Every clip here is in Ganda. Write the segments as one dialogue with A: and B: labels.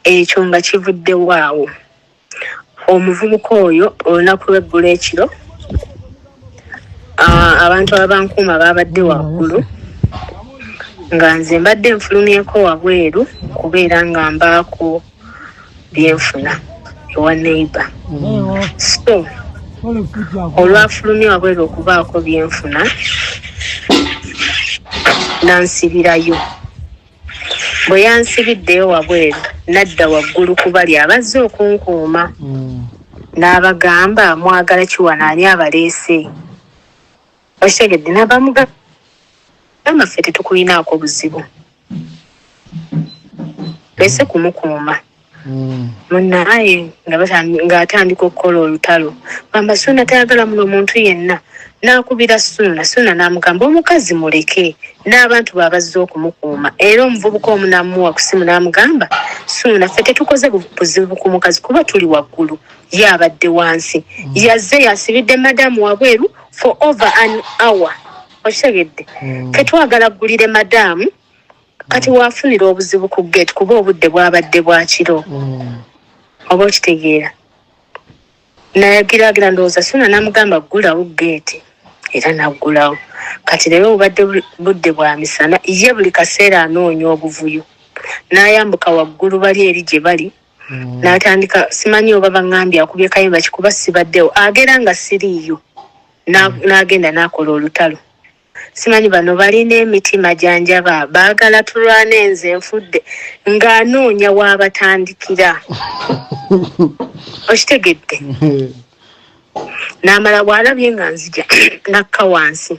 A: Ekyo nga kivuddewo awo, omuvubuka oyo olunaku lw'eggulo ekiro, abantu abankuuma baabadde waggulu nga nze mbadde nfulumyeko wabweru kubeera nga mbaako byenfuna ewa neighbor. So olwafulumye wabweru okubaako byenfuna, nansibirayo. Bwe yansibiddeyo wabweru, nadda waggulu ku bali abazze okunkuuma, n'abagamba, "Mwagala kiwano? Ani abaleese?" Okitegedde? N'abamugamba, "Ffe tetukulinaako buzibu, lese kumukuuma." Munaye ng'atandika okukola olutalo, gamba Suuna tayagala muno omuntu yenna. N'akubira Suuna, Suuna n'amugamba omukazi muleke n'abantu babazze okumukuuma. Era omuvubuka omu n'amuwa ku simu n'amugamba, "Suuna, ffe tetukoze buzibu ku mukazi kuba tuli waggulu, ye abadde wansi, yazze yasibidde madamu wabweru for over an hour." Okitegedde? Ffe twagala ggulire madamu, kati waafunira obuzibu ku gate kuba obudde bwabadde bwa kiro. Oba okitegeera? Nayagiragira ndowooza Suna n'amugamba ggulawo geeti, era naggulawo. Kati leero obubadde budde bwa misana, ye buli kaseera anoonya obuvuyo, n'ayambuka waggulu bali eri gye bali, n'atandika, simanyi oba baŋŋambye akubye kayimba kikuba, sibaddewo, agera nga siriiyo. N'agenda n'akola olutalo, simanyi bano balina emitima gyanjaba, baagala tulwane, nze nfudde, ng'anoonya waabatandikira. Okitegedde? N'amala bw'alabye nga nzija, nakka wansi,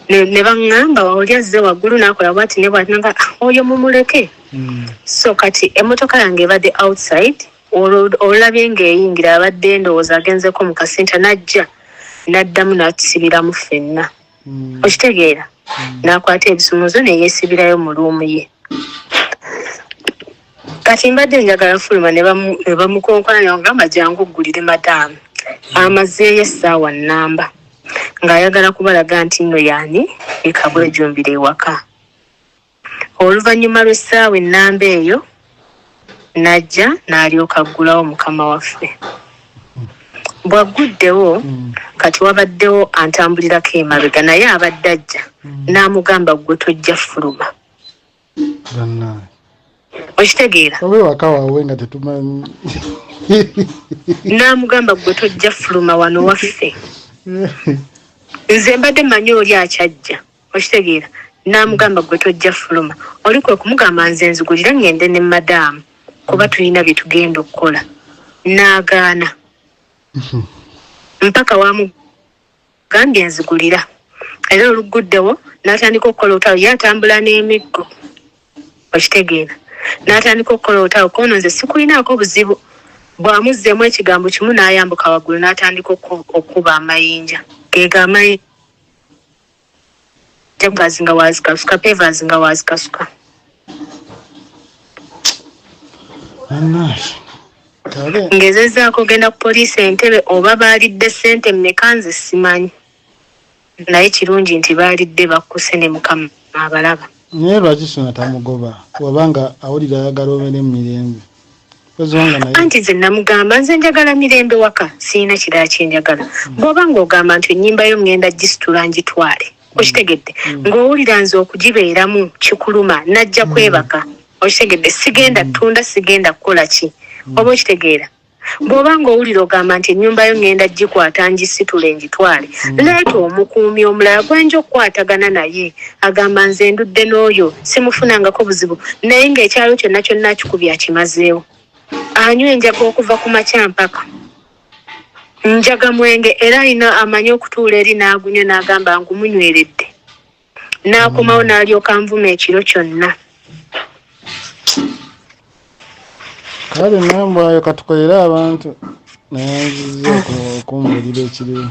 A: ne baŋŋamba oli azze waggulu n'akola bwati ne bwati, nanga, "Ah, oyo mumuleke." So kati emmotoka yange ebadde outside, olwo olabye ng'eyingira, abadde ndowooza agenzeko mu kasinta, n'ajja n'addamu n'atusibiramu ffenna. Okitegeera? N'akwata ebisumuzo ne yeesibirayo mu room ye. Kati mbadde njagala fuluma, ne bamukonkona, ne bamugamba, "Jangu oggulire madaamu." Amazeeyo essaawa nnamba ng'ayagala kubalaga nti nno yaani ekabwejumbira ewaka. Oluvannyuma lw'essaawa ennamba eyo n'ajja n'alyoka aggulawo. Mukama waffe bw'agguddewo, kati wabaddewo antambulirako emabega, naye abadde ajja, n'amugamba, "Ggwe tojja fuluma."
B: Bannange!
A: Okitegeera?
B: Oba ewaka waabwe nga tetumanyi.
A: N'amugamba, "Ggwe tojja fuluma wano waffe." Nze mbadde mmanyi oli akyajja. Okitegeera? N'amugamba, "Gwe tojja fuluma." Oli kwe kumugamba, "Nze nzigulira ngende ne madaamu kuba tulina bye tugenda okukola." N'agaana mpaka wamugambye, "Nzigulira." Era oluguddewo n'atandika okukola olutalo, ye atambula n'emiggo. Okitegeera? N'atandika okukola olutalo kono, "Nze sikulinaako buzibu." Bw'amuzzeemu ekigambo kimu, n'ayambuka waggulu n'atandika okukuba amayinja gega amayinja gazi nga wazikasuka, pavers nga wazikasuka.
B: Bannange, kale.
A: Ngezezzaako ogenda ku poliisi Entebe, oba baalidde ssente mmeka nze simanyi, naye kirungi nti baalidde bakkuse ne Mukama abalaba.
B: Naye lwaki Suna tamugoba wabanga awulira ayagala obeere mu mirembe? Kozibanga naye.
A: Anti nze namugamba, nze njagala mirembe waka, sirina kirala kyenjagala. Bw'oba ng'ogamba nti ennyimba yo ngenda gisitula ngitwale, okitegedde, ng'owulira nze okugibeeramu kikuluma, najja kwebaka. Okitegedde? Sigenda ttunda, sigenda kukola ki, oba okitegeera? Bw'oba ng'owulira ogamba nti ennyumba yo ngenda gikwata ngisitule ngitwale, leeta omukuumi omulala gwenja okukwatagana naye. Agamba, "Nze ndudde n'oyo, simufunangako buzibu," naye ng'ekyalo kyonna kyonna akikubye akimazeewo. Anywa enjaga okuva ku makya mpaka, njaga mwenge, era alina amanyi okutuula eri n'agunywa n'agamba ngumunyweredde, n'akomawo n'alyoka nvuma ekiro kyonna.
B: Kale nambwayo, katukolere abantu, naye nziza okumbulira ekiriwo.